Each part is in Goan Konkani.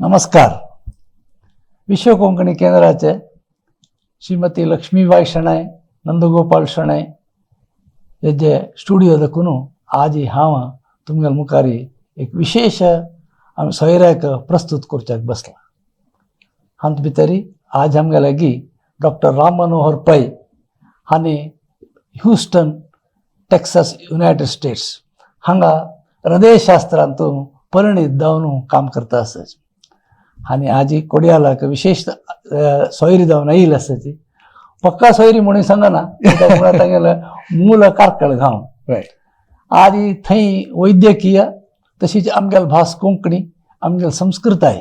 नमस्कार. विश्व कोंकणी केंद्राचे श्रीमती लक्ष्मीबाई शणै, नंदगोपाल शणै हेजे स्टुडियो दाखून आज हांव तुमगेल्या मुखार एक विशेश आमी सोयऱ्याक प्रस्तूत करच्याक बसला. हातूंत भितरी आज आमगे लागीं डॉक्टर राम मनोहर पै हांणी ह्युस्टन, टेक्सास, युनायटेड स्टेट्स हांगा हृदयशास्त्रांत परिणीत जावन काम करता आसात आनी आजी कोडियालाक विशेश सोयरी जावन आयिल्ली आसा. ती पक्का सोयरी म्हणून सांगना, कित्याक म्हळ्यार तांगेलें मूळ कार्कळ गांव. आदी थंय वैद्यकीय तशीच आमगेली भास कोंकणी, आमगेली संस्कृताय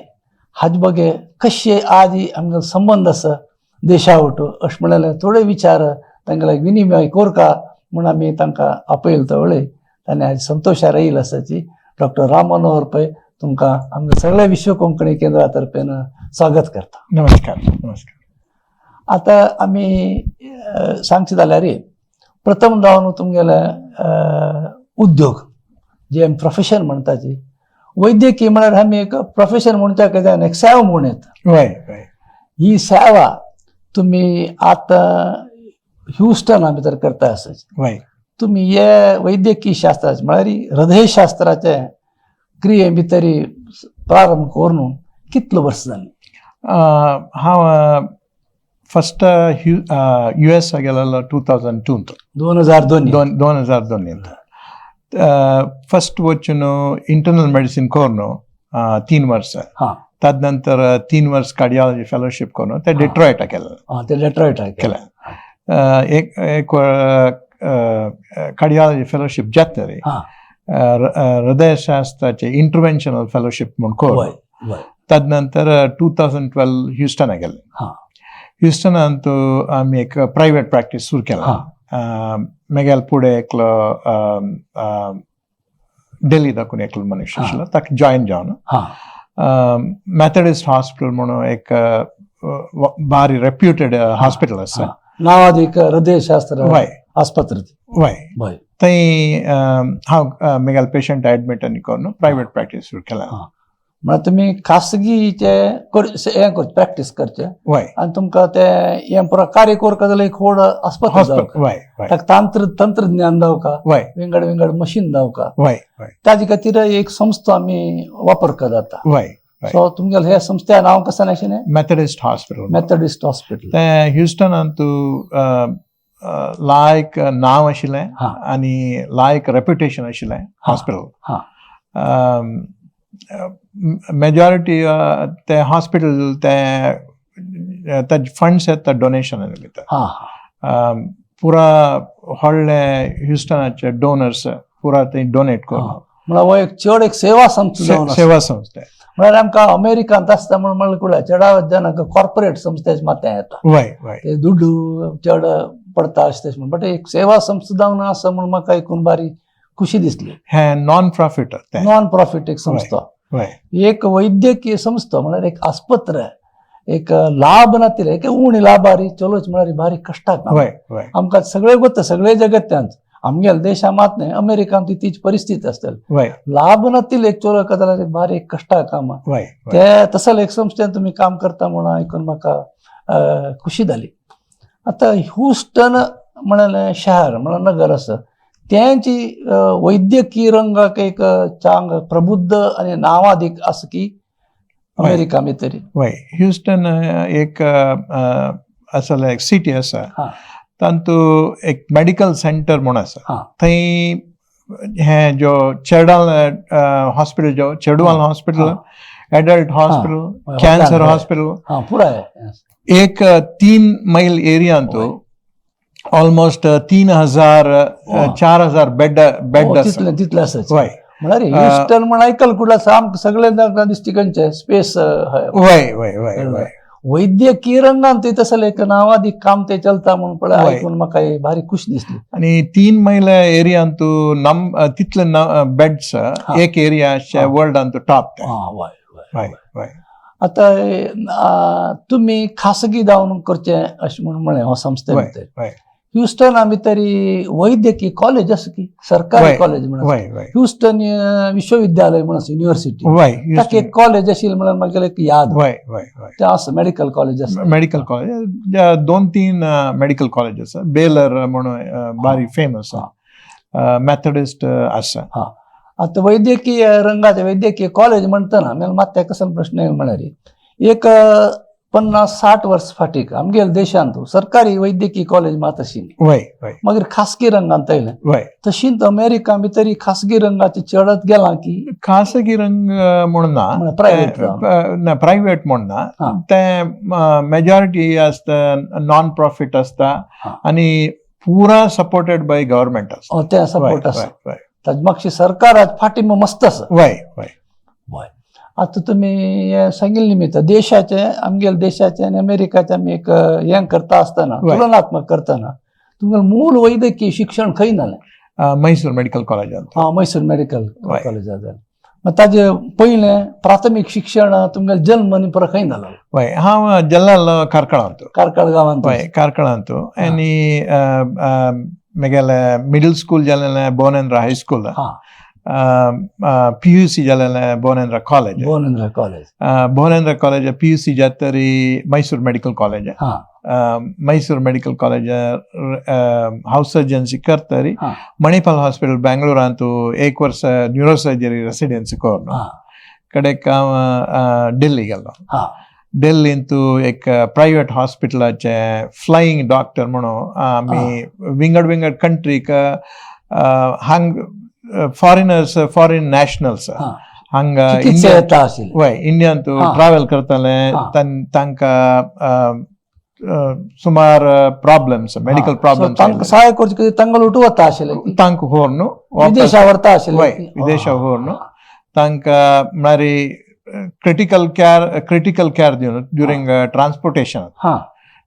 हाजे बगे कशे आदी आमगेलो संबंद आसा देशा वटू अशें म्हणलेले थोडे विचार तांगेले विनिमय कोरका म्हूण आमी तांकां आपयले. तवळे तांणी आज संतोशार आयिल्ले आसाची. डॉक्टर राम मनोहर पै, तुमकां आमच्या सगळ्या विश्व कोंकणी केंद्रा तर्फेन स्वागत करता. नमस्कार, नमस्कार. आतां आमी सांगचें जाल्यार प्रथम जावन तुमगेले उद्योग जे आमी प्रोफेशन म्हणटाची, वैद्यकीय म्हळ्यार आमी एक प्रोफेशन म्हणच्याक जायना, एक सेवा म्हूण येता. वय वय ही सेवा तुमी आतां ह्युस्टना भितर करता आसात. तुमी हे वैद्यकीय शास्त्राचे म्हळ्यार हृदयशास्त्राचे क्रिये भितर प्रारंभ करून कितलो वर्स जालीं? हांव फस्ट यूएस गेलेलो 2002. 2002. 2002 फस्ट वचून इंटरनल मेडिसीन करून 3 वर्सां. तदनंतर 3 वर्स कार्डियोलॉजी फेलोशिप करून ते डिट्रॉयटा केलें. हां, ते डेट्रॉयट. केलें. एक एक कार्डियोलॉजी फेलोशिप जातरी हृदयशास्त्राचे इंटरव्हेन्शनल फेलोशिप म्हूण करून वय वय तदनंतर 2012 ह्युस्टना गेले. ह्युस्टनांत आमी एक प्रायवेट प्रॅक्टीस सुरू केला. मेगेल फुडें एकलो डेली दाखून एकलो मनीस आशिल्लो, ताका जॉयन जावन मॅथडिस्ट हॉस्पिटल म्हणून एक बारी रेप्युटेड हॉस्पिटल आसा. नावादीक हृदयशास्त्र आस्पत्र. वय. थंय हांव मेगेल पेशंट ऍडमीट आनी करून प्रायवेट प्रॅक्टीस सुरू केला. म्हळ्यार तुमी खासगीचे हें करचें, प्रॅक्टीस करचें आनी तुमकां तें हें पुरो कार्य करता जाल्यार एक व्हड आस्पत्र जावका. वय वय ताका तंत्रज्ञान जावका, विंगड विंगड मशीन जावका. वय वय ताजे खातीर एक संस्था आमी वापर करता. वय वय सो तुमगेले हे संस्थे नांव कसं आशिल्लें? Methodist hospital. Methodist hospital. तें ह्युस्टनांत लायक नांव आशिल्लें आनी लायक रेप्युटेशन आशिल्लें हॉस्पिटल. मेजॉरिटी ते हॉस्पिटल ते ताजे फंड्स येता डोनेशन भितर. हा हा पुरा व्हडले ह्युस्टनाचे डोनर्स पुरा थंय डोनेट करून म्हळ्यार हो एक चड एक सेवा संस्था जावन आसा. सेवा संस्था. म्हळ्यार आमकां अमेरिकांत आसता म्हूण म्हणल्यार कुळ्या चडावत जाणांक कॉर्पोरेट संस्थेच माथ्यां येता. वय वय ते दुड्डू चड पडटा अशें तशें म्हूण, बट एक सेवा संस्था जावन आसा म्हूण म्हाका आयकून बारी खुशी दिसली. हें नॉन प्रॉफिट तें. नॉन प्रॉफिट एक संस्था. एक वैद्यकीय संस्था म्हळ्यार एक आस्पत्र, एक लाभ नातिल्लें, एक उणी लाभारी चलोच म्हळ्यार भारी कश्टाक काम. वय वय आमकां सगळे गोत्ता, सगळे जगत्यांत, आमगेल्या देशा मात न्हय, अमेरिकांत तीच परिस्थिती आसतली. लाभ नातिल्लें एक चलोवका जाल्यार भारी एक कश्टा काम. वय वय ते तसले एक संस्थेन तुमी काम करता म्हणून आयकून म्हाका खुशी जाली. आतां ह्युस्टन म्हणलें शहर म्हणल्यार नगर आसा, तेंची वैद्यकीय रंगाक एक चांग प्रबुद्ध आनी नांवादीक आसा की अमेरिका भितर. वय, ह्युस्टन एक असले एक सिटी आसा. तातूंत एक मेडिकल सेंटर म्हूण आसा. थंय हें जो चेडवान हॉस्पिटल, जो चेडवान hospital, adult hospital, cancer hospital. हा, पुराय. एक 3 मैल एरियांत ऑलमोस्ट 3000, 4000 बेड बेड आसा. तितले तितले आसा. म्हळ्यार ह्युस्टन म्हण आयकल कुठला सामकें सगळे दिश्टी खंयचे स्पेस. वय वय वय वय वैद्यकीय रंगान थंय तसलें एक नांवादीक काम ते चलता म्हूण पळय आयकून म्हाका भारी खुश दिसली. आनी 3 मैल एरियांत नम तितले बेड्स एक एरिया वर्ल्डांत टॉप ते. हा वय वय वय वय आता तुमी खासगी जावन करचें अशें म्हूण म्हळें हो संस्थे भितर. ह्युस्टना भितरी वैद्यकीय कॉलेज आसा की सरकारी कॉलेज म्हणून, ह्युस्टन विश्वविद्यालय म्हणून युनिव्हर्सिटी, ताका एक कॉलेज आशिल्लें म्हणून म्हाका एक याद. वय वय वय तें आसा, मेडिकल कॉलेज आसा. मेडिकल कॉलेज, 2-3 मेडिकल कॉलेज आसा. बेलर म्हणून बारी फेमस आसा, मॅथडिस्ट आसा. हा, आतां वैद्यकीय रंगाचे वैद्यकीय कॉलेज म्हणटना मागीर मात कसलो प्रश्न म्हळ्यार एक 50-60 वर्स फाटीक आमगेल्या देशांत सरकारी वैद्यकीय कॉलेज मात आशिल्ली. वय वय मागीर खासगी रंगांत आयलें. तशींच अमेरिका भितरी खासगी रंगाचे चडत गेलां की खासगी रंग म्हूण ना, प्रायव्हेट ना, प्रायव्हेट म्हूण ना, तें मेजॉरिटी आसता नॉन प्रॉफीट आसता आनी पुरा सपोर्टेड बाय गव्हर्मेंट आसता. तें सपोर्ट आसा, ताजे मागशी सरकाराक फाटी मस्त आसा. वय वय वय. आतां तुमी हें सांगिल्लें निमित्त देशाचें, आमगेल्या देशाचें आनी अमेरिकाचें आमी एक हें करता आसतना, तुलनात्मक करतना तुमगेलें मूळ वैद्यकीय शिक्षण खंय जालें? मैसूर मेडिकल कॉलेजांत. हां, मैसूर मेडिकल कॉलेजांत जालें. मागीर ताजें पयलें प्राथमीक शिक्षण तुमगेलें जल्म आनी परत खंय जालो? वय, हांव जल्मलो कार्कळांत. कार्कळ गांवांत. वय, कार्कळांत. आनी म्हगेलें मिडल स्कूल जालें भुवनेंद्र हायस्कूल, PUC जालें Bhuvanendra college. Bhuvanendra college. Bhuvanendra college PUC जातरी Mysore medical college. Mysore medical college house surgency करतरी मणिपाल हॉस्पिटल बेंगळूरांत 1 वर्स न्यूरो सर्जरी रेसिडेन्सी करून कडेक हांव दिल्ली गेलो. दिल्लींत एक प्रायव्हेट हॉस्पिटलाचे फ्लायिंग डॉक्टर म्हणून आमी विंगड विंगड कंट्रीक हांग फॉरेनर्स, फॉरेन नॅशनल्स हांगा वय इंडियांत ट्रॅव्हल करताले, तांकां सुमार प्रॉब्लम्स, मेडिकल प्रॉब्लम्स, तांकां सहाय करचे तांकां लुटू वता आशिल्लें, तांकां व्हरून विदेशा व्हरता आशिल्लें. वय, विदेशा व्हरून तांकां म्हळ्यार क्रिटिकल केअर दिवन ड्युरींग ट्रान्सपोर्टेशन.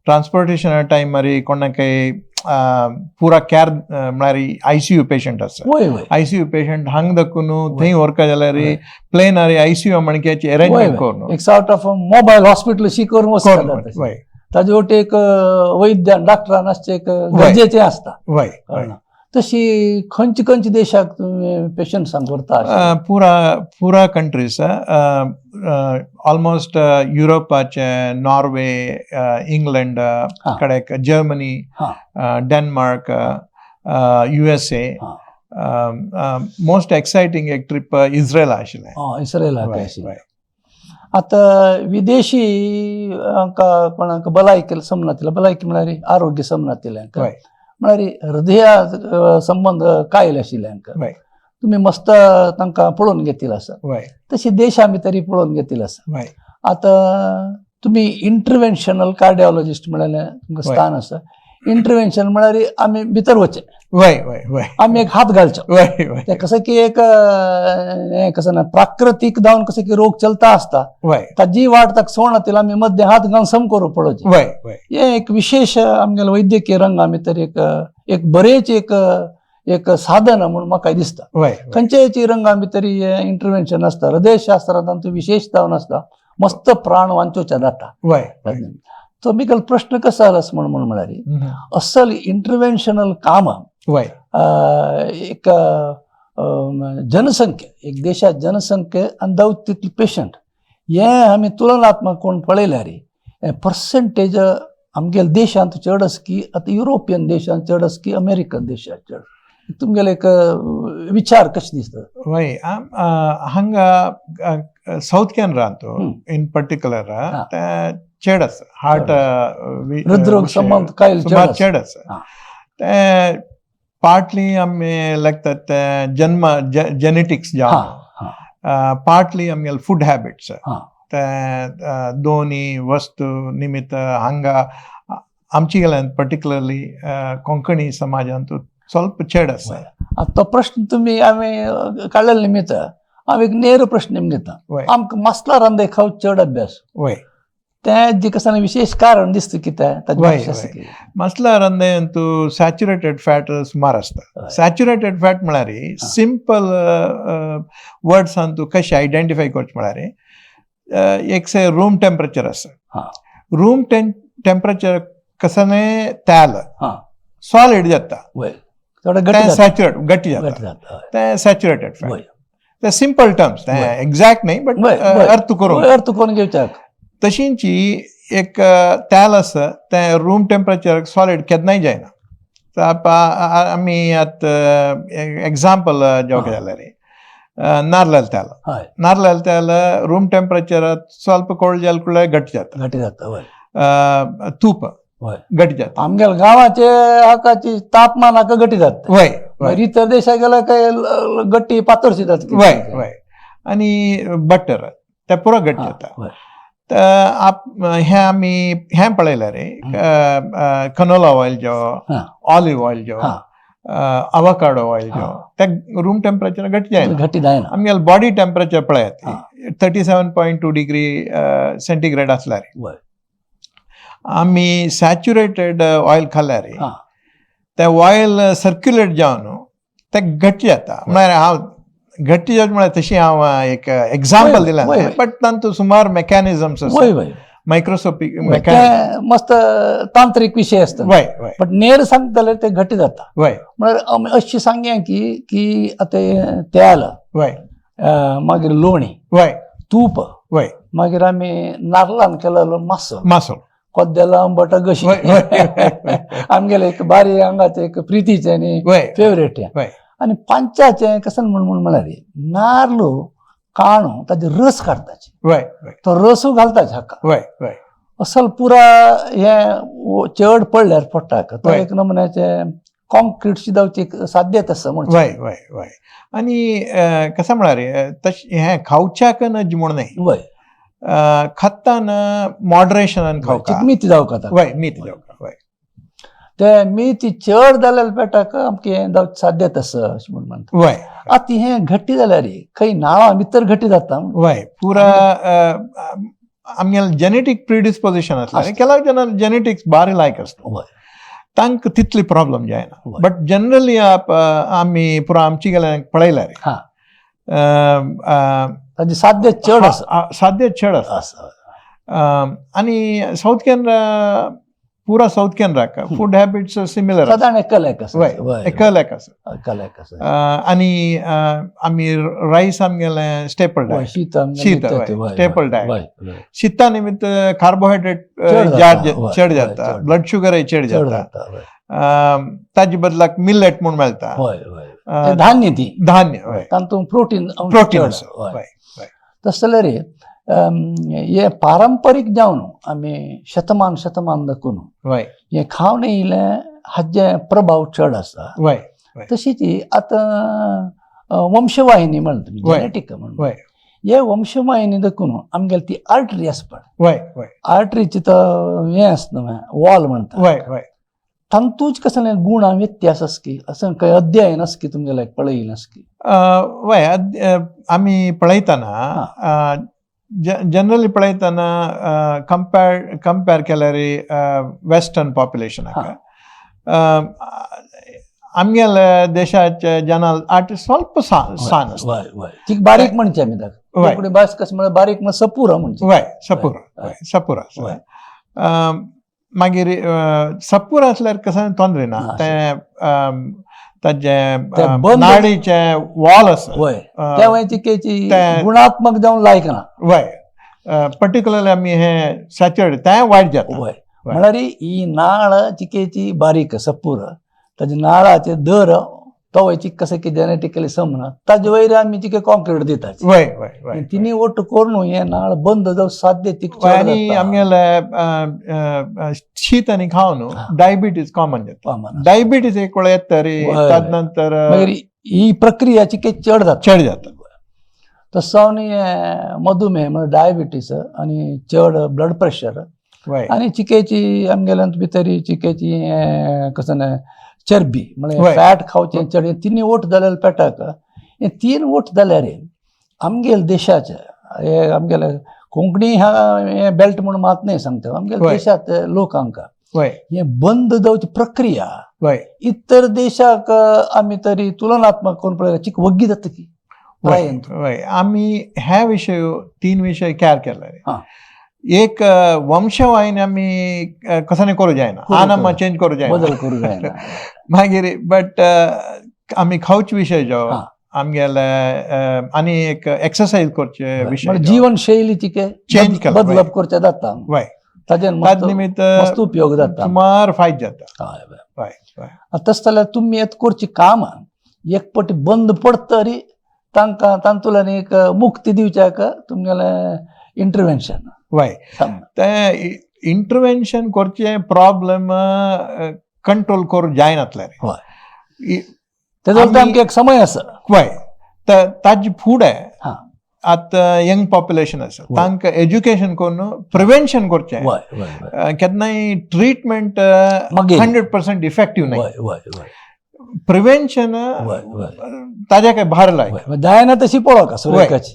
ट्रान्सपोर्टेशना टायमार कोणाकय पुरा केअर म्हळ्यार ICU patient आसा, ICU patient हांग दाखून थंय व्हरका जाल्यार प्लेनार ICU मणक्याची अरेंजमेंट करून एक सॉर्ट ऑफ मोबायल हॉस्पिटल शी करून वचता. ताजे वटेन एक वैद्यान डॉक्टरान आसचें एक गरजेचें आसता. वय. तशी खंयचे खंयचे देशाक तुमी पेशंट्सांक व्हरता? पुरा पुरा कंट्रीज ऑलमोस्ट, युरोपाचे नॉर्वे, इंग्लंड कडेक, Germany, Denmark, USA. Most exciting एक ट्रीप इस्रायला आशिल्लें. इस्रायलाक आशिल्लें. आतां विदेशी कोणाक भलायकी समनातिल्लें, भलायकी म्हळ्यार आरोग्य समनातिल्लें, म्हळ्यार हृदया संबंद कायल आशिल्लें, तुमी मस्त तांकां पळोवन घेतिल्लें आसा. तशी देशा भितरी पळोवन घेतिल्लें आसा. आतां तुमी इंटरवेन्शनल कार्डियोलॉजिस्ट म्हळ्यार तुमकां स्थान आसा. इंटरवेन्शन म्हळ्यार आमी भितर वचचें, आमी एक हात घालचो. तें कसं की एक हें कसं ना प्राकृतीक जावन कसं की रोग चलता आसता, ताजी वाट ताका सोडना, आमी मद्दे हात घालून सम करूं पळोवचें. हें एक विशेश आमगेल्या वैद्यकीय रंगा भितर एक एक बरेच एक एक साधन म्हणून म्हाका दिसता. खंयच्याय रंगा भितर हें इंटरवेन्शन आसता. हृदयशास्त्रांत विशेश जावन आसता, मस्त प्राण वांचोवचे जाता. तो मिगल प्रश्न कसो आसा म्हणून म्हळ्यार असल इंटरवेन्शनल काम एक जनसंख्या, एक देशात जनसंख्या आनी दावत तितले पेशंट हे आमी तुलनात्मक कोण पळयल्यार पर्संटेज आमगेल्या देशांत चड आसा की आतां युरोपियन देशांत चड आसा की अमेरिकन देशांत चड, तुमगेले एक विचार कशें दिसता? वय, हांगा सावथ कॅनरांत इन पर्टिक्युलर चड आसा हार्ट हृदरोग संबंद काय सुमार चड आसा. ते पार्टली आमी लागतात ते जन्म जेनेटिक्स जावन, पार्टली आमगेले फूड हॅबिट्स, ते दोनी वस्तू निमित्त हांगा आमचे गेल्यान पर्टिक्युलरली कोंकणी समाजांत ಸ್ವಲ್ಪ चड आसा. आतां तो प्रश्न तुमी आमी काडलेले निमित्त हांव एक नेर प्रश्न निमगे घेता. आमकां मसला रांदे खाव चड अभ्यास, तें जी कसं विशेष कारण दिसता कितें? मसला रांदे सॅच्युरेटेड फॅट सुमार आसता. सॅच्युरेटेड फॅट म्हळ्यार सिंपल वर्ड्सान तूं कशें आयडेंटिफाय करचें म्हळ्यार एक से रूम टेम्परेचर आसा. रूम टेम्परेचर कसलें तेल सॉलिड जाता. वय, थोडे घट्ट तें जाता. सॅच्युरेट घट्ट घट्ट जाता. जाता, हय. तें सॅच्युरेटेड फॅट. ते सिंपल टर्म्स, ते एग्जॅक्ट न्ही, बट वय, वय. अर्थ करूंक. वय, अर्थ करून घेवच्याक. तशींची एक तेल आसा, तें रूम टेम्परेचर सॉलिड केन्नाय जायना. तर आमी आतां एग्जाम्पल जेवक जाल्यार नारलाल तेल. नारलाल तेल रूम टेम्परेचर ಸ್ವಲ್ಪ कोल्ड जाल कुळे घट्ट जाता. घट्ट जाता, वय. तूप घट्ट जाता. आमगेल्या गांवाचे हाकाची तापमान हाका घटी जाता. वय वय मागीर इतर देशाक गेल्यार काय गट्टी पातळशी जाता. वय वय आनी बटर ते पुरो घट्ट जाता. तर आप हें आमी हें पळयलें रे, कनोला ऑयल जो, ऑलिव ऑयल जो, अवाकाडो ऑयल जो, ते रूम टेम्परेचर घट्ट जायना. घट्टी जायना. आमगेले बॉडी टेम्परेचर पळयात, 37.2 डिग्री सेंटीग्रेड आसल्यार, आमी सॅच्युरेटेड ऑयल खाल्यार ते ऑयल सर्क्युलेट जावन ते घट्ट जाता. म्हळ्यार हांव घट्ट जाता म्हळ्यार तशी हांव एक एग्जाम्पल दिलें, बट तातूंत सुमार मेकॅनिजम्स आसा, वय वय मायक्रोस्कोपीक मेकॅनिजम. ते मस्त तांत्रिक विशय आसता, वय वय बट नेर सांगता जाल्यार ते घट्ट जाता. म्हळ्यार आमी अशी सांगया की की आतां हें तेल, मागीर लोणी, तूप, मागीर आमी नारलान केलेलो मासो, मासो, कोद्देला आंबट गशी, वय वय वय आमगेले एक बारी हांगाचे एक प्रितीचे आनी फेवरेट हें. आनी पांचाचें कशें म्हण म्हण म्हळ्यार नार्ल काणू ताजे रस काडटाचे, वय वय तो रसूय घालताचे हाका. वय वय असल पुरा हें चड पडल्यार पोटाक तो एक नमुन्याचें कॉन्क्रीट जावची एक साध्यत आसा म्हणचें. वय वय वय आनी कशें म्हळ्यार तशें हें खावच्याक नज म्हूण न्हय, खाताना मॉडरेशनान खावका. मीत जावका ताका. वय, मीत जावका, वय. ते मीत चड जाल्यार पेटाक आमकें हें जावचें साध्यत आसा अशें म्हूण म्हणटा. आतां हें घट्टी जाल्यार खंय नाळां भितर घट्टी जाता. वय, पुरा आमगेलें जेनेटीक प्रिडिस्पोजिशन आसलें. आसता. ಕೆಲವು ಜನ जेनेटिक्स बारी लायक आसता, तांकां तितली प्रॉब्लम जायना. बट जनरली आमी पुरा आमची गेल्यार पळयल्यार ताजी साध्य चड आसा. साध्य चड आसा. आसा. आनी सावथ केनरा, पुरा सावथ केनराक फूड हॅबिट्स सिमिलर. सादारण एकल एक आसा. एकल एक आसा. एकल एक आसा. आनी आमी रायस आमगेलें स्टेपल डायट. शीत आमगेलें शीत, ते, स्टेपल डायट. वय, वय. शिता निमित्त कार्बोहायड्रेट चड जाता, वय, चड वय, जाता, चड. ब्लड शुगरय चड चड जाता. जाता, वय. ताजे बदलाक मिलेट म्हूण मेळटा. वय, वय. ते धान्य ती. धान्य, वय. तातूंत प्रोटीन अंश प्रोटीन चड, आसा, वय. वय, वय. तशें जाल्यार हे पारंपरीक जावन आमी शतमान शतमान दाखोवन हे खावन येयलें, हाजे प्रभाव चड आसा. वय तशीच आतां वंशवाहिनी म्हणटा तुमी, जेनेटीक म्हणून. हे वंशवाहिनी दाखोवन आमगेली ती आर्टरी आसा पळय, वय वय आर्टरीची तो हें आसता वॉल म्हणटा, वय वय तांतूच कसलें गुण व्यत्यास आसा की असं काही अध्ययन आसा की तुमगेलें पळयलें आसा की? वय, आमी पळयतना जनरली पळयतना कंपेर केल्यार वेस्टर्न पॉप्युलेशनाक आमगेल्या देशाचे जनाल आट ಸ್ವಲ್ಪ सान आसता. वय वय ती बारीक म्हणचे आमी ताका. कोंकणी भास कशें म्हळ्यार बारीक म्हळ्यार सपूर म्हणचे. वय, सपूर, वय, सपूर आसा. मागीर सपूर आसल्यार कसं तोंदरे ना, तें ताजें ते बंद नाडीचें वॉल आसा. त्या वयची केची ते गुणात्मक जावन लायक ना. वय, पर्टिक्युलरली आमी हें सॅचरेटेड तें वायट जाता. म्हळ्यार ही नाळ चिकेची बारीक सपूर, ताजे नाळाचे दर तो वयची कशें की जेनेटिकली समना, ताजे वयर आमी चिके कॉन्क्रीट दितात. वय वय वय तिनी ओट्ट करून हें नाळ बंद जावं साध्य तिक चड आनी जाता. आमगेले शीत आनी खावन डायबिटीज कॉमन जाता. कॉमन. डायबिटीज एक वेळ येता रे, तदनंतर मागीर ही प्रक्रिया चिके चड जाता. चड जाता. तसो जावन हें मधुमेह म्हळ्यार डायबिटीज आनी चड ब्लड प्रेशर आनी चिकेची आमगेल्या भितर चिकेची हें कसं न्हय चरबी म्हळ्यार फॅट खावचें चड, हे तिनूय ओट जाल्यार पेटाक हे तीन ओट जाल्यार आमगेले देशाचे हे आमगेले कोंकणी ह्या हे बेल्ट म्हूण मात न्हय सांगता, आमगेले देशांत लोकांक हे बंद जावची प्रक्रिया इतर देशाक आमी तरी तुलनात्मक करून पळयल्यार चिक वग्गी जाता की प्रायेन. वय, आमी ह्या विशय तीन विशय केअर केले. एक वंशवाहिनी आमी कसानी करूं जायना, आनामा चेंज करूं जायना, बदल करूं जायना मागीर बट आमी खावच विशय जो आमगेले आनी एक एक्सरसाइज करचे विशय, जीवन शैलीची चेंज केला, बदलप करचे जाता. वय, ताजेर निमित्त मस्त उपयोग जाता, सुमार फायदो जाता. हय, तशें जाल्यार तुमी येत करची कामां एक पटी बंद पडतरी तांकां तातूंतल्यान एक मुक्ती दिवच्याक तुमगेलें इंटरवेन्शन. वय, तें इंटरवेन्शन करचें प्रॉब्लम कंट्रोल करूं जायनातलें. हय, तेजो आमकां एक समय आसा. वय, ताजे फुडें आतां यंग पॉप्युलेशन आसा तांकां एज्युकेशन करून प्रिवेन्शन करचें. केन्नाय ट्रिटमेंट 100% इफेक्टीव न्हय, प्रिवेन्शन ताज्या काय भार लायक जायना तशी पळोवका,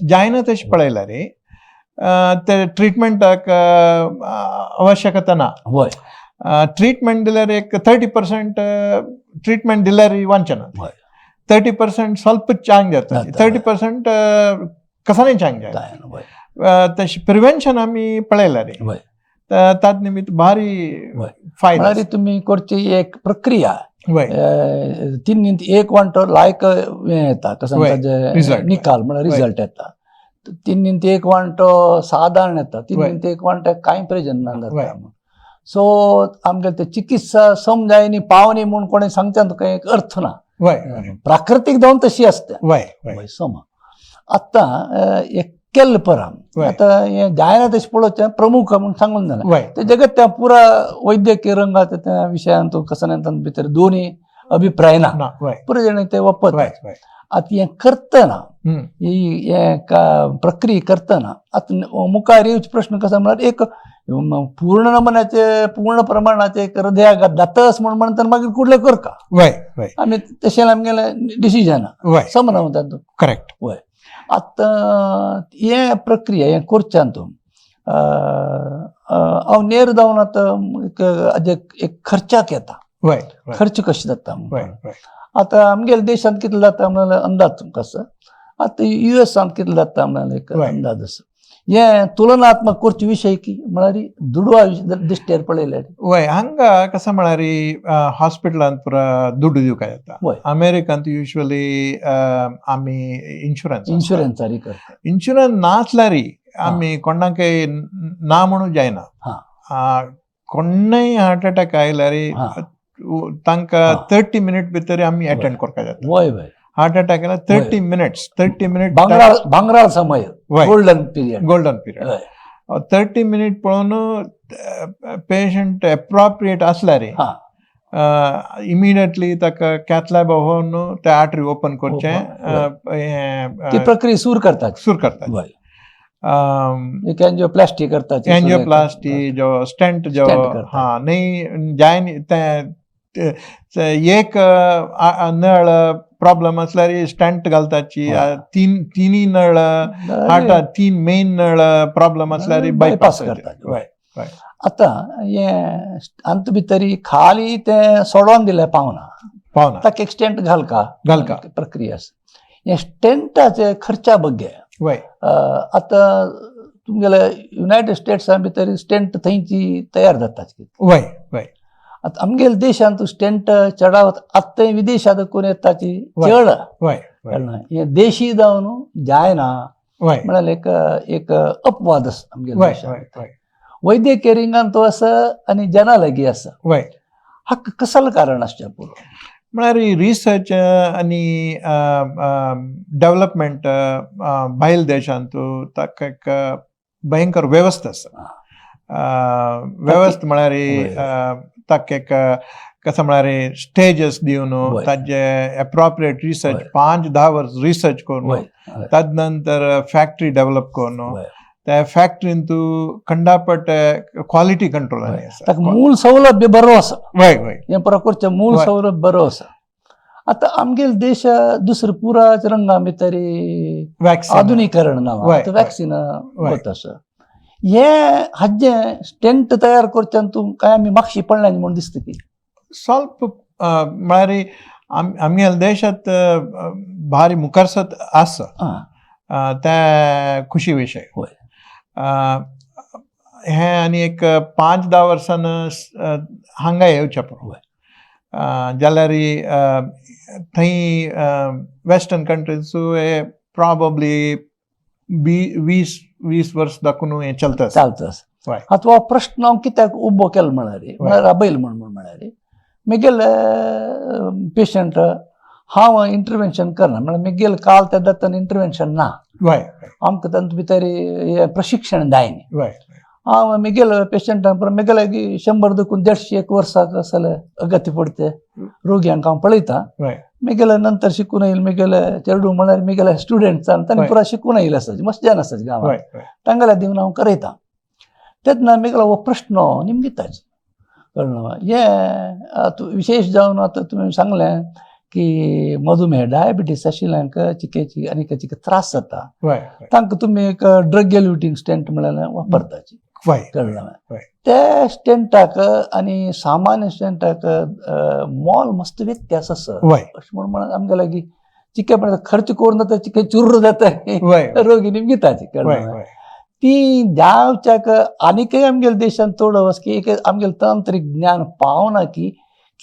जायना तशी पळयल्यार रे ते ट्रिटमेंटाक आवश्यकता ना. ट्रिटमेंट दिल्यार एक 30% ट्रिटमेंट दिल्यार वांचना, 30% ಸ್ವಲ್ಪ चांग जाता, 30% कसानी चांग जाता. तशी प्रिवेन्शन आमी पळयल्यार रे ताज निमित्त भारी फायदो. तुमी करची एक प्रक्रिया 3 1 वांटो लायक हें येता, कसो निकाल म्हळ्यार रिजल्ट येता. 3 1 वांटो सादारण येता, 3 1 वांटो कांय प्रयोजन ना जाता. सो आमगे ते चिकित्सा समजायनी पावनी म्हूण कोणें सांगता तुका एक अर्थ ना, प्राकृतीक जावन तशी आसता. सम आतां एक केल्ल पराम आतां हें जायना तशें पळोवचें प्रमुख म्हूण सांगून जालें ते जगत त्या पुरा वैद्यकीय रंगात त्या विशयान तूं कसो भितर दोनी अभिप्राय ना, पुरो जाण ते वपत. आतां हें करतना ही हें प्रक्रिया करतना आतां मुखार येवचे प्रश्न कसो म्हळ्यार एक पूर्ण नमुन्याचे पूर्ण प्रमाणाचे एक हृदयाघात जातच म्हूण म्हणटा मागीर कुडले करका आमी तशें आमगेलें डिसिजन समना म्हणटा तूं. करेक्ट. वय, आतां हें प्रक्रिया हें करच्यान तूं हांव नेर जावन आतां एक खर्चाक येता, खर्च कशें जाता. आतां आमगेल्या देशांत कितलो जाता म्हणल्यार अंदाज तुमकां आसा, आतां युएसांत कितलो जाता म्हणल्यार एक अंदाज आसा. हें तुलनात्मक करचे विशय की म्हळ्यार दुडवा दिश्टेर पळयल्यार. वय, हांगा कसं म्हळ्यार हॉस्पिटलांत पुरा दुडू दिवका जाता. अमेरिकांत युजली आमी इन्शुरन्स करता, इन्शुरन्स नासल्यार आमी कोणाकय ना म्हणून जायना. कोणय हार्ट अटॅक आयल्यार तांकां 30 मिनिट भितर आमी अटेंड करपा जाता. वय वय, हार्ट अटॅक आयल्यार 30 मिनिट्स, 30 मिनिट भांगराळ समय, golden period, golden period. 30 minute पळोवन पेशंट एप्रोप्रिएट आसल्यार इमिडिएटली ताका कॅथलॅब व्हरून ते आर्टरी ओपन करचें, ती प्रक्रिया सुरू करतात, सुरू करतात. एन्जियोप्लास्टी करतात, एन्जियोप्लास्टी जो स्टेंट जो हा न्ही जाय तें एक नळ प्रॉब्लम आसल्यार स्टंट घालताची, तिनी नळ हार्टा 3 मेन नळ प्रॉब्लम आसल्यार बायपास करतात. आतां हें आमचे भितर खाली तें सोडोवन दिलें पावना, पावना ताका एक स्टेंट घालका, घालका प्रक्रिया आसा. हें स्टेंटाचे खर्चा बग्गे आतां तुमगेले युनायटेड स्टेट्सां भितर स्टेंट थंयची तयार जाता. वय वय, आतां आमगेल्या देशांत स्टेंट चडावत आतां विदेशांत कोण येताची चड हें देशी जावन जायना म्हळ्यार एक एक अपवाद आसा आमगेल्या देशांत. वैद्यकीय रिंगान तो आसा आनी जना लागीं आसा. हाका कसलें कारण आसचें पुरो म्हळ्यार रिसर्च आनी डेवलपमेंट भायल देशांत ताका एक भयंकर वेवस्था आसा. वेवस्था म्हळ्यार ताका एक कसं म्हळ्यार स्टेजस दिवन ताजे एप्रोप्रिएट रिसर्च 5-10 वर्स रिसर्च करून ताजे नंतर फॅक्टरी डेव्हलप करून त्या फॅक्टरीन तूं खंडापट क्वालिटी कंट्रोल आसा, मूळ सौलभ्य बरो आसा. वय वय, हें प्रकारचें मूळ सौलभ्य बरो आसा. आतां आमगेले देश दुसरे पुराच रंगा भितर आधुनिकरण ना, वॅक्सिन वता आसा. हे हाजें स्टेंट तयार करच्यान तूं काय आमी मागशी पडल्या म्हूण दिसता की ಸ್ವಲ್ಪ म्हळ्यार आमगेल्या देशांत भारी मुखारसत आसा, ते खुशी विशय. हें आनी एक 5-10 वर्सान हांगा येवचें पडलो. जाल्यार थंय वेस्टर्न कंट्रीज हे प्रॉबब्ली 20 वर्स दाखून हें चलता. चालतं. आतां हो प्रश्न हांव कित्याक उबो केलो म्हळ्यार, म्हळ्यार राबयल म्हण म्हळ्यार म्हगेले पेशंट हांव इंटरवेन्शन करना, म्हळ्यार म्हगेले काल त्या दत्तान इंटरवेन्शन ना. आमकां तातूंत भितर हें प्रशिक्षण जाय न्ही. हांव म्हगेले पेशंटां म्हगेले 100 देखून 150 एक वर्साक आसले अगत्य पडते रोग्यांक हांव पळयता. म्हगेले नंतर शिकून येयल म्हगेले चेडूं म्हळ्यार म्हगेले स्टुडंट्सान तांणी पुरा शिकून येयले आसा, मस्त जाण आसा गांवांत, तांगेल्या दिवन हांव करयता. तेन्ना म्हगेलो हो प्रश्न निमगिताच कळ्ळें. हें आतां विशेश जावन आतां तुमी सांगलें की मधुमेह डायबिटीस आशिल्ल्यांक चिकेची आनी चिके त्रास जाता, तांकां तुमी एक ड्रग एल्युटींग स्टेंट म्हळ्यार वापरताची. कळ्ळें. ते स्टेंटाक आनी सामान्य स्टेंटाक मोल मस्त व्यत्यास आसा अशें म्हूण म्हणून आमगे लागीं चिके पण खर्च करून जाता, चिके चुर्र जाता रोगी निमगिताची. कळ्ळें. ती जावच्याक आनीकय आमगेल्या देशांत थोडो वस की एक आमगेलें तांत्रीक ज्ञान पावना की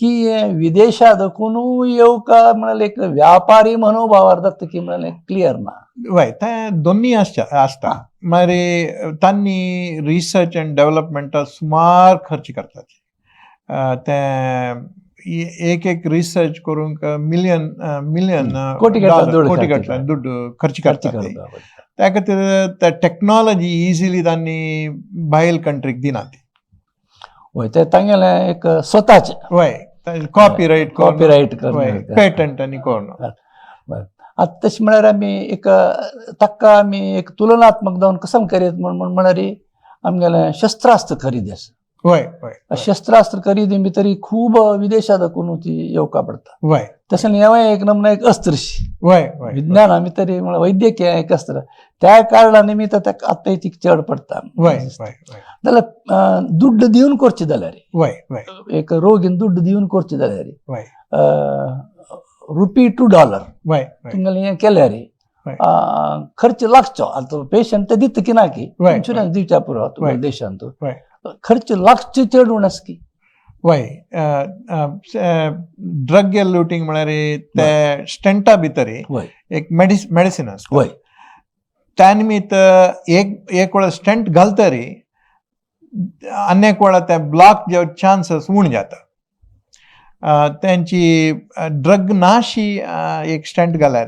की विदेशा दखून येवका म्हळ्यार एक व्यापारी मनोभावार जाता की म्हळ्यार क्लियर ना. वय, तें दोन्ही आसता. मागीर तांणी रिसर्च एंड डेव्हलपमेंटाक सुमार खर्च करतात. तें एक एक रिसर्च करूंक मिलियन मिलियन कोटी कोटी गटल्यान दुड्ड खर्च करतात. त्या खातीर ते टॅक्नॉलॉजी इजिली तांणी भायल कंट्रीक दिना ती. वय, ते तांगेलें एक स्वताचें. वय, कॉपीरायट कॉपीरायट पेटंट आनी करून. आतां तशें म्हळ्यार आमी एक ताका आमी एक तुलनात्मक जावन कसम करीत म्हण म्हळ्यार आमगेलें शस्त्रास्त्र खरेदी आसा. वय वय, शस्त्रास्त्र खरेदी भितर खूब विदेशा दाखोवन ती येवका पडता. वय, तशें हेंवूय एक नमुना एक अस्त्रशी. वय वय, विज्ञाना भितर म्हळ्यार वैद्यकीय एक अस्त्र, त्या कारणा निमित्त ताका आतां ती चड पडटा. वय वय, जाल्यार दुड्ड दिवन करची जाल्यार, वय वय, एक रोगीन दुड्ड दिवन करची जाल्यार वय, रुपी टू डॉलर वय तुमगेलें हें केल्यार खर्च लागचो. आतां पेशंट ते दिता की ना की इन्शुरन्स दिवच्या पुरो तुमच्या देशांत खर्च लागचे चड उण आसा की. वय, ड्रग एल्युटींग म्हळ्यार ते स्टेंटा भितर एक मेडिसिन आसता. वय, त्या निमित्त एक एक वेळा स्टेंट घालतरी आनी एक वेळा ते ब्लॉक जे चान्सीस उण जाता. तेंची ड्रग नाशी एक स्टेंट घाल्यार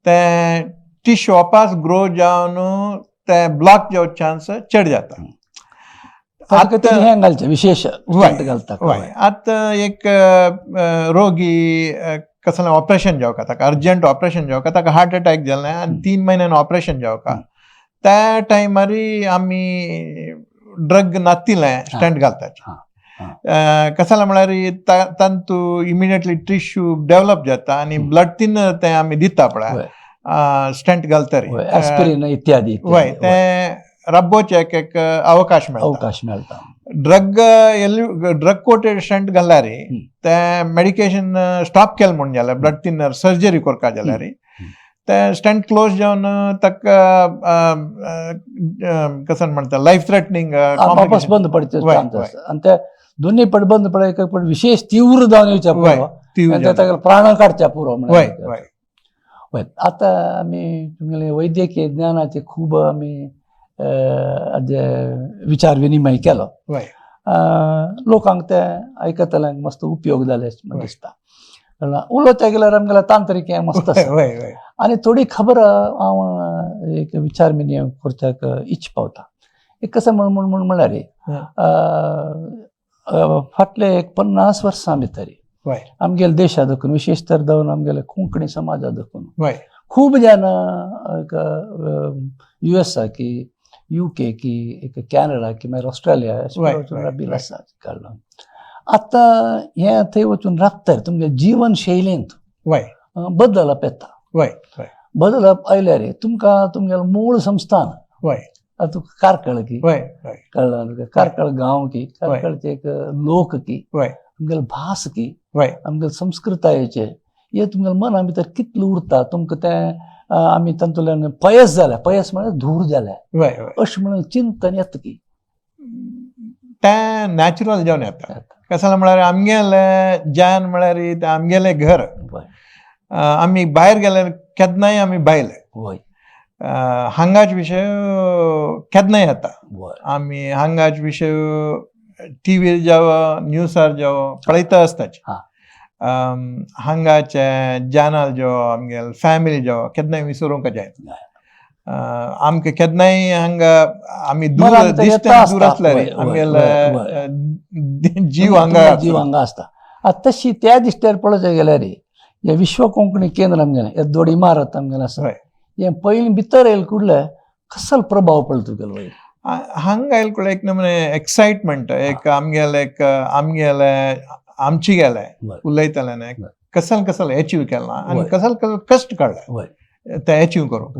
ते टिश्यू वापस ग्रो जावन ते ब्लॉक जावचे चान्स चड जाता. आतां हें घालचें विशेश घालता. आतां एक रोगी कसलें ऑपरेशन जावका, ताका अर्जंट ऑपरेशन जावका, ताका हार्ट अटॅक जालें आनी 3 म्हयन्यान ऑपरेशन जावका, त्या टायमार आमी ड्रग नातिलें स्टेंट घालताचे. कसलें म्हळ्यार तांतू इमिडिएटली टिश्यू डेव्हलप जाता आनी ब्लड थिनर तें आमी दिता पळय स्टेंट घालतरी, एस्पिरिन इत्यादी. वय, तें रब्बोचे एक एक अवकाश मेळटा. अवकाश मेळटा. ड्रग कोटेड स्टेंट घाल्यार तें मेडिकेशन स्टॉप केलें म्हूण जाल्यार ब्लड थिनर सर्जरी करपा जाल्यार तें स्टेंट क्लोज जावन ताका कशें म्हणटा लायफ थ्रेटनींग वापस बंद पडचे चान्स. आनी ते दोन्ही पट बंद पड एक पट विशेष तीव्र जावन येवच्या पुरो, ताका प्राण काडच्या पुरो. वय, वय. आतां आमी तुमगेले वैद्यकीय ज्ञानाचे खूब आमी विचार विनिमय केलो. लोकांक ते आयकतल्यांक मस्त उपयोग जाले दिसता. उलोवच्या गेल्यार आमगेलें तांत्रीक हें मस्त आसा. आनी थोडी खबर हांव एक विचार विनिमय करच्याक इच्छ पावता. एक कशें म्हण म्हण म्हळ्यार फाटले एक 50 वर्सां भितर आमगेल्या देशा देखून, विशेश तर जावन आमगेले कोंकणी समाजा देखून खूब जाण एक युएसए की UK की एक कॅनडा की मागीर ऑस्ट्रेलिया अशें वचून राबिल आसा. कळ्ळें. आतां हें थंय वचून राबता तुमगे जिवन शैलींत बदलप येता. बदलप आयल्यार तुमकां तुमगेलें मूळ संस्थान आतां कार्कळ की, कळ्ळें, कार्कळ गांव की, कार्कळचे एक लोक की, तुमगेले भास की, आमगेले संस्कृतायेचे हे तुमगेले मना भितर कितलें उरता तुमकां तें आमी तातूंतल्यान पयस जाल्या, पयस म्हळ्यार धूर जाल्या अशें म्हणून चिंतन येता की. तें नॅचरल जावन येता. कशें म्हळ्यार आमगेलें जान म्हळ्यार तें आमगेलें घर. आमी भायर गेल्यार केन्नाय आमी भायले. हांगाच विशय केन्नाय येता. आमी हांगाच विशय टिवीर जावं न्यूसार जावं पळयता आसताच. हांगाचे जानल जो आमगेले फॅमिली जो केन्नाय विसरूंक जायना. आमकां केन्नाय हांगा आमी दूर डिस्टन्स दूर आसल्यार आमगेले जीव हांगा जीव हांगा आसता. आतां तशी त्या दिश्टीर पळोवचें गेल्यार हें विश्व कोंकणी केंद्र आमगेलें, हे दोड इमारत आमगेलें आसा, हें पयलीं भितर येयले कुडले कसलो प्रभाव पडलो तुगेलो वयर? हांगा आयले कुडले एक नमुने एक्सायटमेंट, एक आमगेले एक आमगेले आमची गेले उलयतले कसल कसल एचीव केला आनी कसल कसल कश्ट काडले ते एचीव करूंक.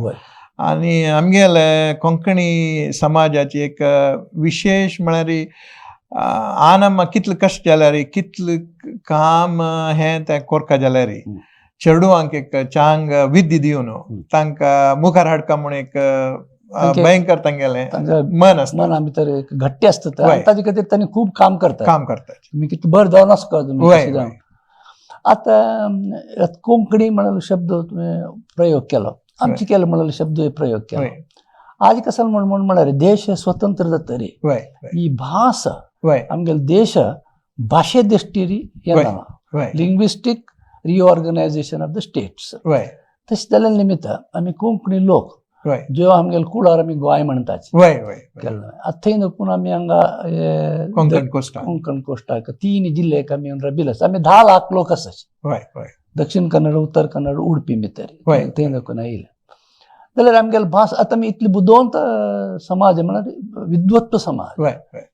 आनी आमगेले कोंकणी समाजाची एक विशेश म्हळ्यार आन कितले कश्ट जाल्यार कितले काम हें तें कोरका जाल्यार चेडवांक एक चांग विद्य दिवन तांकां मुखार हाडका म्हूण एक भयंकर तांगेलें मन आसता, मना भितर एक घट्टी आसता, ताजे खातीर तांणी खूब काम करता, काम करता. तुमी कितें बरें जावन आसता तुमी. आतां कोंकणी म्हणलो शब्द तुवें प्रयोग केलो, आमची केलो म्हणलो शब्द प्रयोग केलो. आज कसो म्हण म्हळ्यार देश स्वतंत्र जातरी ही भास आमगेलो देश भाशे दृश्टीरी येना, linguistic reorganisation of the states. तशें जाल्ल्या निमित्त आमी कोंकणी लोक ज्यो आमगेले कुळार आमी गोंय म्हणटाचे केन्ना आतां थंय नुकून आमी हांगा कोंकण कोस्टाक 3 जिल्हे आमी राबिल्ले आसा. आमी 10 लाख लोक आसाचे, दक्षिण कन्नड, उत्तर कन्नड, उडपी भितर थंय नुकून आयले जाल्यार आमगेले भास आतां आमी इतली बुदवंत समाज म्हळ्यार विद्वत्व समाज,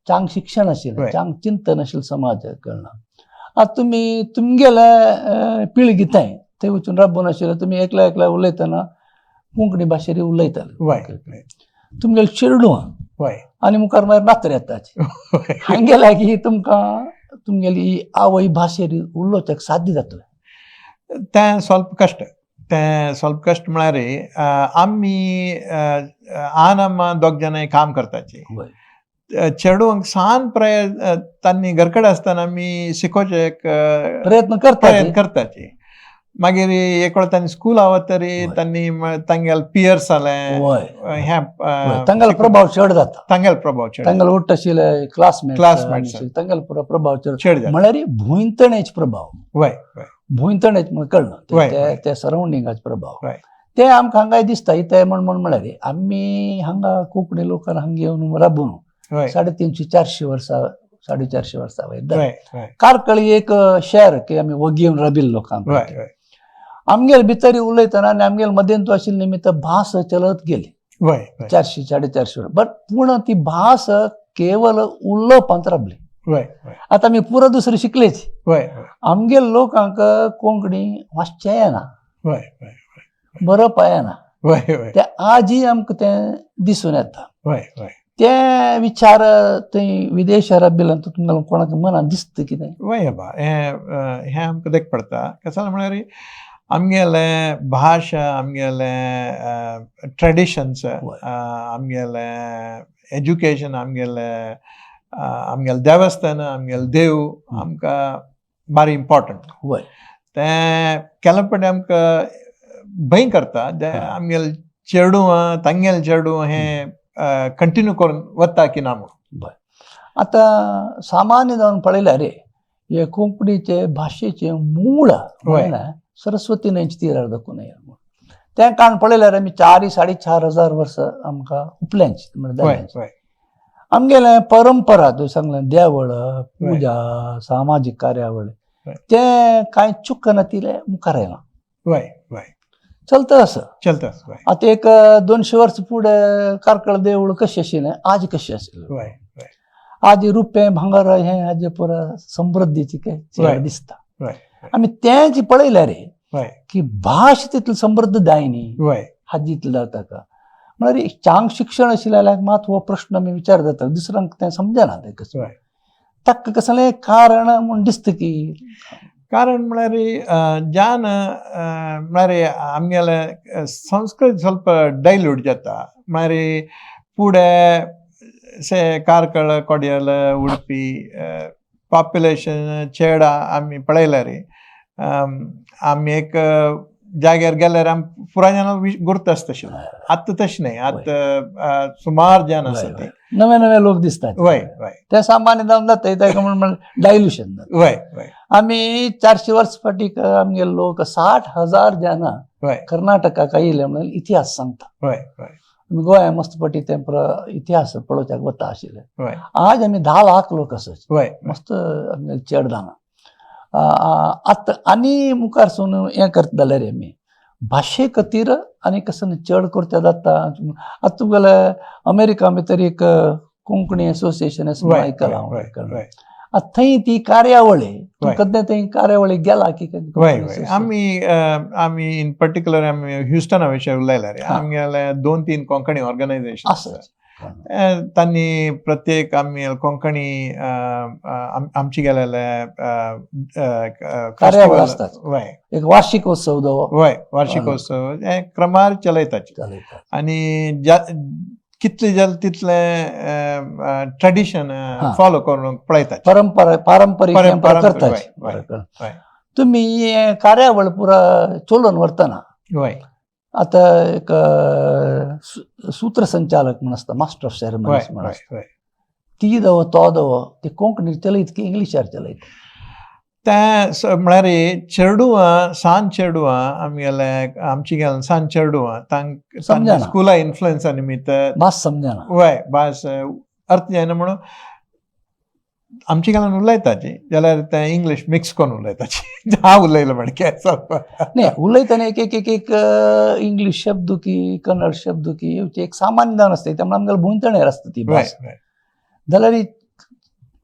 चांग शिक्षण आशिल्लें, चांग चिंतन आशिल्लें समाज कळना. आतां तुमी तुमगेले पिळगी थंय थंय वचून राबून आशिल्ले, तुमी एकल्या एकल्या उलयतना कोंकणी भाशेर उलयताले, तुमगेले चेडवां आनी मुखार मागीर नातर येताचे हांगे लागीं तुमकां तुमगेली आवय भाशेर उलोवच्याक साध्य जातलें. तें स्वल्प कश्ट, तें स्वल्प कश्ट म्हळ्यार आमी आन दोग जाणां काम करताची, चेडवांक सान प्राय तांणी घरकडे आसतना आमी शिकोवचें एक प्रयत्न करताची. मागीर एक वेळ तांणी स्कूल आवत तरी तांणी तांगेले पियर्स जाले हें तांगेलो प्रभाव चड जाता, तांगेलो प्रभाव चड, तांगेलो उट्ट आशिल्ले क्लासमेट तांगेलो प्रभाव चड म्हळ्यार भुंयतणेच प्रभाव, भुंयतणेच म्हण कळना ते सरावंडिंगाचे प्रभाव ते आमकां हांगाय दिसता. इथे म्हण म्हण म्हळ्यार आमी हांगा कोंकणी लोकांक हांगा येवन राबून 350-400 वर्सां, 450 वर्सां वयर कारकळी एक शहर की आमी वगी येवन राबिल्ले लोकांक आमगेले भितर उलयतना आनी आमगेले मदेन तूं आशिल्ले निमित्त भास चलत गेली 400-450 वर्सां, बट पूण ती भास केवल उलोवपांत राबली. आतां आमी पुरो दुसरी शिकलेच, आमगेले लोकांक कोंकणी वाचचें येना, बरोवपा येना, ते आजूय आमकां तें दिसून येता. ते विचार थंय विदेश राबिल्ल्यान तुमकां कोणाक मनान दिसता कितें? वय बा हें हें आमकां देख पडटा. कशें म्हळ्यार आमगेले भाशा, आमगेले ट्रेडिशन्स, आमगेले एज्युकेशन, आमगेले आमगेले देवस्थान, आमगेले देव आमकां बारी इम्पॉर्टंट. वय तें केल्या फावटी आमकां भंय करता आमगेले चेडूं तांगेले चेडूं हें कंटिन्यू करून वता की ना म्हणून. बरें, आतां सामान्य जावन पळयल्यार रे हे कोंकणीचे भाशेचें मूळ म्हणल्यार सरस्वती न्हंयचे तिरार दाखोवन येयला. तें कारण पळयल्यार आमी 4,000-4,500 हजार वर्सां आमकां उपल्यांची म्हळ्यार आमगेलें परंपरा तुवें सांगलें देवळ, पुजा, सामाजीक कार्यावळ तें कांय चुकना तिलें मुखार आयलां. चलता असं चलता. आतां एक 200 वर्सां फुडें कार्कळ देवूळ कशें आशिल्लें आज कशें आशिल्लें, आज रुपें भांगर हें हाजे पुरा समृद्धीची चेड दिसता. आमी तें जी पळयल्यार रे की भाश तितली समृद्ध जाय न्ही हाजी इतलें जाता का म्हळ्यार चांग शिक्षण आशिल्ल्याक मात हो प्रश्न आमी विचार जाता, दुसऱ्यांक तें समजना तें कसलें ताका कसलें कारण म्हूण दिसता की कारण म्हळ्यार ज्यान म्हळ्यार आमगेले संस्कृत ಸ್ವಲ್ಪ ಡೈಲ್ಯೂಟ್ जाता. म्हळ्यार फुडें से कार्कळ, कोडियल, उडपी पॉप्युलेशन चेड आमी पळयल्यार, आमी एक जाग्यार गेल्यार आम पुराय जाणां गुर्त आसता तशें. आतां तशें न्हय, आतां सुमार जाण आसा ते. नवे नवे लोक दिसतात. वय वय ते सामान्य जावन जाता ताका म्हण डायल्युशन जाता. वय वय आमी 400 वर्स फाटीं आमगे लोक 60,000 जाणां कर्नाटकाक आयिल्ले म्हणून इतिहास सांगता. वय वय आमी गोंया मस्त पटी ते इतिहास पळोवच्याक वता आशिल्ले. आज आमी 10 लाख लोक आसात. मस्त आमगे चड जाणां. आतां आनी मुखार सून हें करता जाल्यार आमी भाशे खातीर आनी कसो चड करता जाता. आतां तुमगेले अमेरिका भितर एक कोंकणी एसोसिएशन आसा, आयकलां हांव. आतां थंय ती कार्यावळी केन्ना थंय कार्यावळी गेला की? वय वय आमी आमी इन पर्टिक्युलर आमी ह्युस्टना विशय उलयल्यार आमगेले 2-3 कोंकणी ऑर्गनायझेशन आसा. तांणी प्रत्येक आमी कोंकणी आमची गेलेले कार्यावळ आसतात. एक वार्षिक उत्सव दो. वय, वार्षिकोत्सव हे क्रमार चलयताची. आनी कितले जालें तितले ट्रेडिशन फॉलो करूंक पळयतात. परंपरा, पारंपरीक करतात. तुमी कार्यावळ पुरा चलोवन व्हरतना आतां एक सूत्रसंचालक म्हण आसता, मास्टर ऑफ सेरेमनीज म्हण आसता, ती दव तो दव ते कोंकणी चलयत की इंग्लिशार चलयत? तें म्हळ्यार चेडवां, सान चेडवां आमगेले, आमची गेले सान चेडवां तांकां स्कुला इन्फ्लुएन्सा निमित्त भास समजना. वय, भास अर्थ जायना म्हणून आमची गेल्यान उलयताची जाल्यार तें इंग्लीश मिक्स करून उलयताची. हांव उलयलो म्हणके न्ही, उलयतना एक एक एक एक इंग्लीश शब्द की कन्नड शब्द की एक सामान्य जावन आसता, त्यामुळे आमगेले भोंवतणेर आसता ती भास. जाल्यार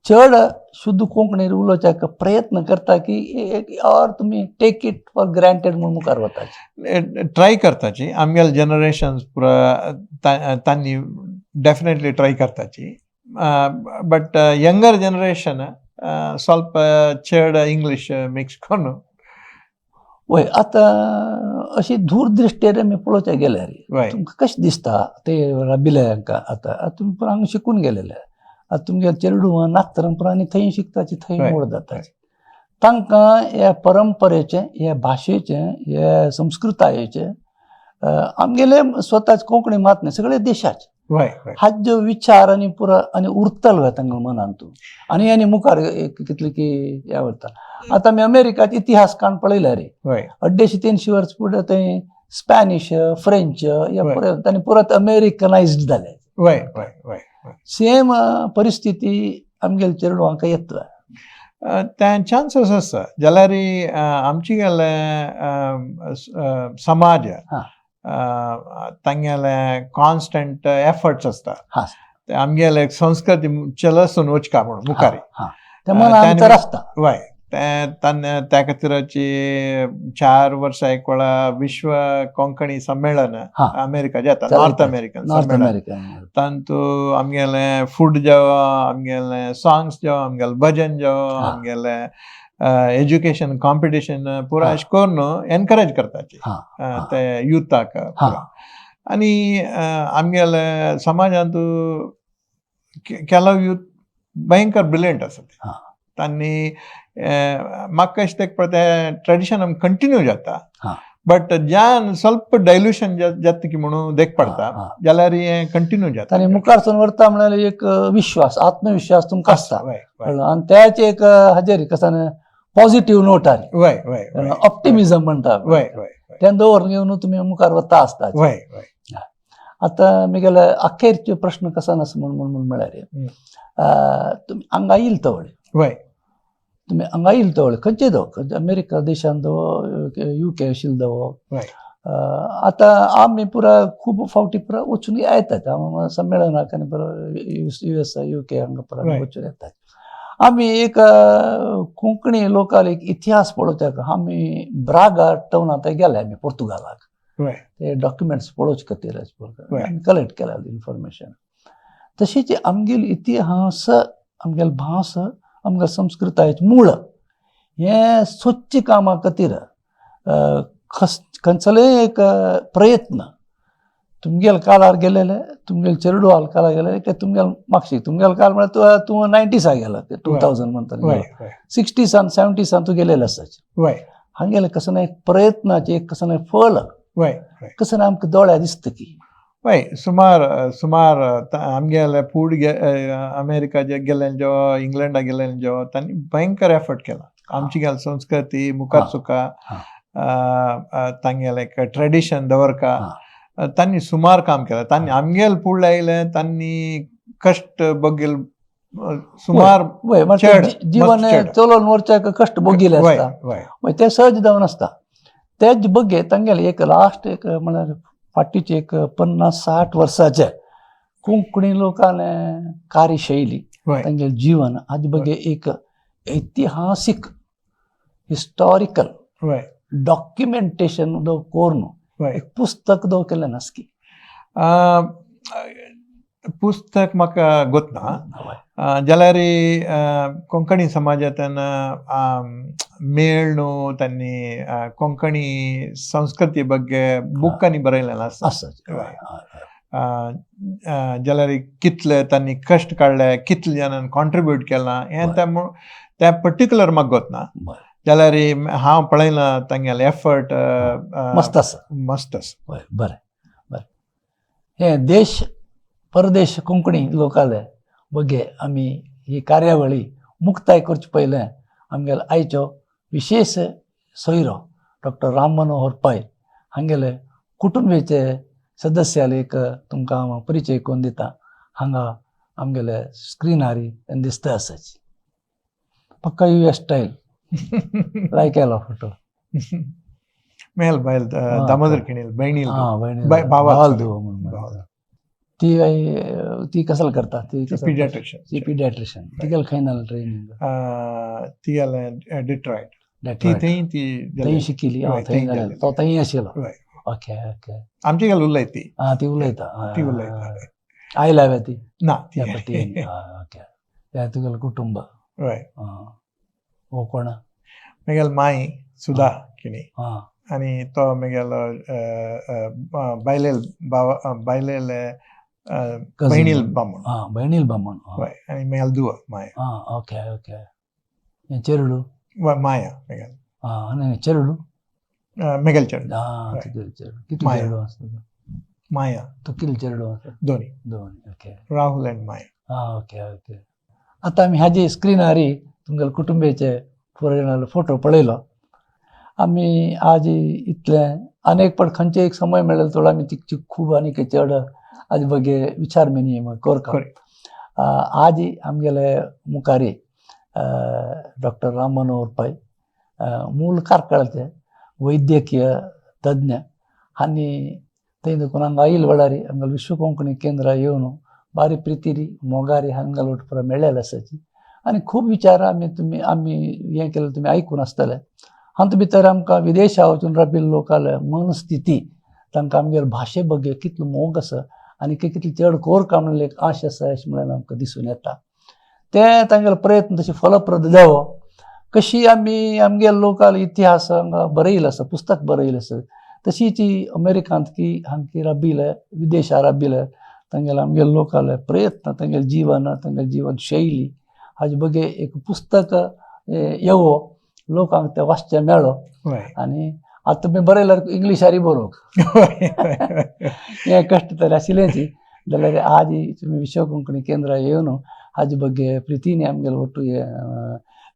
चड शुद्ध कोंकणी उलोवच्याक प्रयत्न करता की और तुमी टेक it for granted म्हणून मुखार वता? ट्राय करताची आमगेले जनरेशन पुरा, तांणी डेफिनेटली ट्राय करताची. बट यंगर जनरेशन ಸ್ವಲ್ಪ चड इंग्लीश मिक्स करून. वय, आतां अशी दूरदृश्टेर आमी पळोवच्याक गेल्यार तुमकां कशें दिसता ते राबिले हांकां? आतां तुमी पुरा हांगा शिकून गेलेले, आतां तुमगे चेडवां नातरां पुरा आनी थंय शिकताची, थंय मोड जाताची. तांकां ह्या परंपरेचें, ह्या भाशेचें, ह्या संस्कृतायेचें, आमगेले स्वताच कोंकणी मात न्ही, सगळे देशाचे हाजो विचार आनी पुरा आनी उरतलो तांकां मनांतू आनी आनी मुखार कितले की हें वता. आतां आमी अमेरिकाच इतिहास काण पळयल्यार 250-300 वर्स फुडें थंय स्पॅनिश, फ्रेंच ह्या परत आनी परत अमेरिकनायज्ड जाले. सेम परिस्थिती आमगेले चेडवांक येतला तें चान्सीस आसा. जाल्यार आमचे गेले समाज तांगेले कॉन्स्टंट एफर्ट्स आसता आमगेले संस्कृती चलसून वचका म्हणून मुखार. वय, त्या खातीराची 4 वर्सां एक वेळा विश्व कोंकणी संमेलन अमेरिका जाता, नॉर्थ अमेरिकन संमेलन. तातूंत आमगेले फूड जावं, आमगेले सॉंग्स जावं, आमगेले भजन जावं, आमगेले एज्युकेशन कॉम्पिटिशन पुरा अशें करून एनकरेज करताची ते युथाक. आनी आमगेले समाजांत केलो युथ भयंकर ब्रिलियंट आसा ते. तांणी म्हाका कशें तें तें ट्रेडिशन आमी कंटिन्यू जाता, बट ज्यान ಸ್ವಲ್ಪ ಡೈಲ್ಯೂಷನ್ जाता की म्हणून देख पडता, जाल्यार हें कंटिन्यू जाता. आनी मुखार सून व्हरता म्हणल्यार एक विश्वास, आत्मविश्वास तुमकां आसता आनी त्याचे एक हाजेर कसो पॉझिटिव्ह नोट आहे, वय वय ऑप्टिमिझम म्हणटा, वय वय तें दवर घेवन तुमी मुखार वता आसता. वय वय आतां मुगेले अखेरचे प्रश्न कसो आसा म्हणून म्हळ्यार तुमी हांगा येयल तवळे, वय तुमी हांगा येयल तवळे खंयचे दव, अमेरिका देशान दव, युके आशिल्लो दव, आतां आमी पुरा खूब फावटी पुरा वचून येतात संमेलनाक आनी पुरा युएस युके हांगा पुरा वचून येतात. आमी एक कोंकणी लोकाल एक इतिहास पळोवच्याक आमी ब्रागा टावनांत गेले आमी पोर्तुगालाक, ते डॉक्युमेंट्स पळोवचे खातीर आमी कलेक्ट केला इन्फॉर्मेशन. तशेंच आमगेलो इतिहास, आमगेलो भास, आमगे संस्कृतायेचें मूळ हें स्वच्छ कामा खातीर खंयचोय एक प्रयत्न तुमगेल काळार गेलेले, तुमगेल चेरडूवाल काळार गेलेले काय तुमगेल मागशी तुमगेल काळ म्हळ्यार तूं 90सा गेला, 2000 म्हणता, वय वय 60सान 70सान तूं गेलेले आसाच. वय हांगेले कसं ना एक प्रयत्नाचे एक कसं ना फळ वय वय कसं ना आमकां दोळ्या दिसता की वय सुमार सुमार आमगेले फूड अमेरिका जे गेले जो, इंग्लंडा गेले जो, तांणी भयंकर एफर्ट केला आमची गेल संस्कृती मुखार सुका तांगेले एक ट्रेडिशन दवरका. तांणी सुमार काम केलां. तांणी आमगेल फुडले आयले, तांणी कश्ट बगेल सुमार वय चड, जीवन मस्त चड. चलोवन व्हरच्याक कश्ट बोगिले वय आसता. वय वय ते सहज जावन आसता. तेच बगे तांगेले एक लास्ट एक म्हळ्यार फाटीचे एक 50-60 वर्साचे कोंकणी लोकांले कार्यशैली, वय तांगेले जीवन हाजे बगे एक ऐतिहासीक हिस्टॉरिकल वय डॉक्युमेंटेशन दो कोरून वय एक पुस्तक दो केलें नासकी. पुस्तक म्हाका गोतना, जाल्यार कोंकणी समाजांतल्यान मेळ न्हू, तांणी कोंकणी संस्कृती ಬಗ್ಗೆ बुकांनी बरयलेलें आसा. आसा. वय. जाल्यार कितले तांणी कश्ट काडले, कितले जाणांनी कॉन्ट्रिब्यूट केलां हें तें पर्टिक्युलर म्हाका गोतना. जाल्यार हांव पळयलां तांगेले एफर्ट. मस्त आसा. मस्त आसा. वय, बरें बरें. हे देश परदेश कोंकणी लोकाले बगे आमी ही कार्यावळी मुक्ताय करचे पयलें आमगेले आयचो विशेश सोयरो डॉक्टर राम मनोहर पै हांगेले कुटुंबेचे सदस्याले एक तुमकां हांव परिचय करून दिता. हांगा आमगेले स्क्रिनार दिसता आसाची पक्का US style लायक केलो फोटो. मेल बायल दामोदर किणील बहिणील. आं, भयणी. भावाक. भावाल sorry. धुवो म्हणून. भावाल. ती ती कसल करता ती? पिडियाट्रिशियन. ती पिडियाट्रिशियन. तिगेल खंय नाल ट्रेनिंग? ती गेले डिट्रॉयट, ती थंय ती थंय शिकिली? वय, थंय थंय जालें. जालें. तो थंय आशिल्लो. वय. Okay okay. आमचे गेल उलयत ती. आं, ती उलयता? ती उलयता. आयला वे ती? ना, ती त्या पट्टी. ओके, त्या तुगेलें कुटुंब. वय. आं, हो कोण? मेगेल माई सुधा किणी. आनी तो मेगेलो बायलेल बावा, बायलेले Cousin. भयणील बामण. आं, भयणील बामण. वय, आनी मेगेल दुवा माया. आं, ओके ओके. हें चेरडू? वय, माया मेगेल. आं, आनी चेरडू? मेगेल चेडू. आं. वय. तुगेल चेडू कितले? माया. चेडू आसा तुका? माया. तूं कितले चेडू आसा? दोनी. दोन, ओके. राहुल आनी माया. आं, ओके ओके. आतां आमी हाजी स्क्रिनारी तुमगेले कुटुंबेचे पुराय फोटो पळयलो. आमी आज इतलें आनी एक पाट खंयचे एक समय मेळ्ळें थोडो आमी तिची खूब आनी चड आज बगे विचार विनिमय करता. आज आमगेले मुखारी डॉक्टर राम मनोहर पै, मूल कार्कळचे वैद्यकीय तज्ञ, आनी थंय देखून हांगा आयल वेळारी हांगा विश्व कोंकणी केंद्र येवन बारी प्रितीरी मोगारी हांगा लोट पुरा मेळ्ळेले आसाची आनी खूब विचार आमी तुमी आमी हें केलें तुमी आयकून आसतले. हातूंत भितर आमकां विदेशा वचून राबिल्ले लोकाले मनस्थिती, तांकां आमगेले भाशे बगे कितलो मोग आसा आनी कितली चड कोर काम म्हणल्यार एक आश आसा अशें म्हणल्यार आमकां दिसून येता. ते तांगेले प्रयत्न तशे फलप्रद जावो कशी आमी आमगेले लोकाल इतिहास हांगा बरयलो आसा, पुस्तक बरयलें आसा, तशीच ही अमेरिकांत की हांगा राबिले विदेशा राबिले तांगेले आमगेले लोकाले प्रयत्न, तांगेले जीवन, तांगेले जीवन शैली हाजे बगे एक पुस्तक येवो, लोकांक तें वाचचें मेळो. आनी आतां तुमी बरयल्यार इंग्लिशारी बरोवंक हें कश्ट तर आशिल्लेंच, जाल्यार आज तुमी विश्व कोंकणी केंद्र येवन हाजे बगे प्रितीन आमगेले ಒಟ್ಟು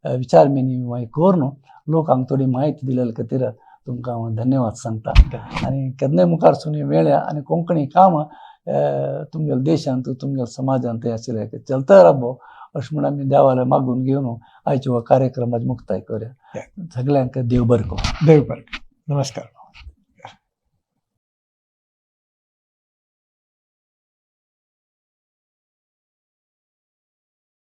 विचार विनिमय करून लोकांक थोडी म्हायती दिलेले खातीर तुमकां हांव धन्यवाद सांगता. आनी केन्नाय मुखार सून मेळया आनी कोंकणी काम तुमगेले देशांत, तुमगेले समाजांत आशिल्लें चलता राबो अशें म्हूण आमी देवाले मागून घेवन आयच्या हो कार्यक्रमाची मुक्ताय करया. सगल्यांक देव बरें करूं. देव बरें करूं. नमस्कार.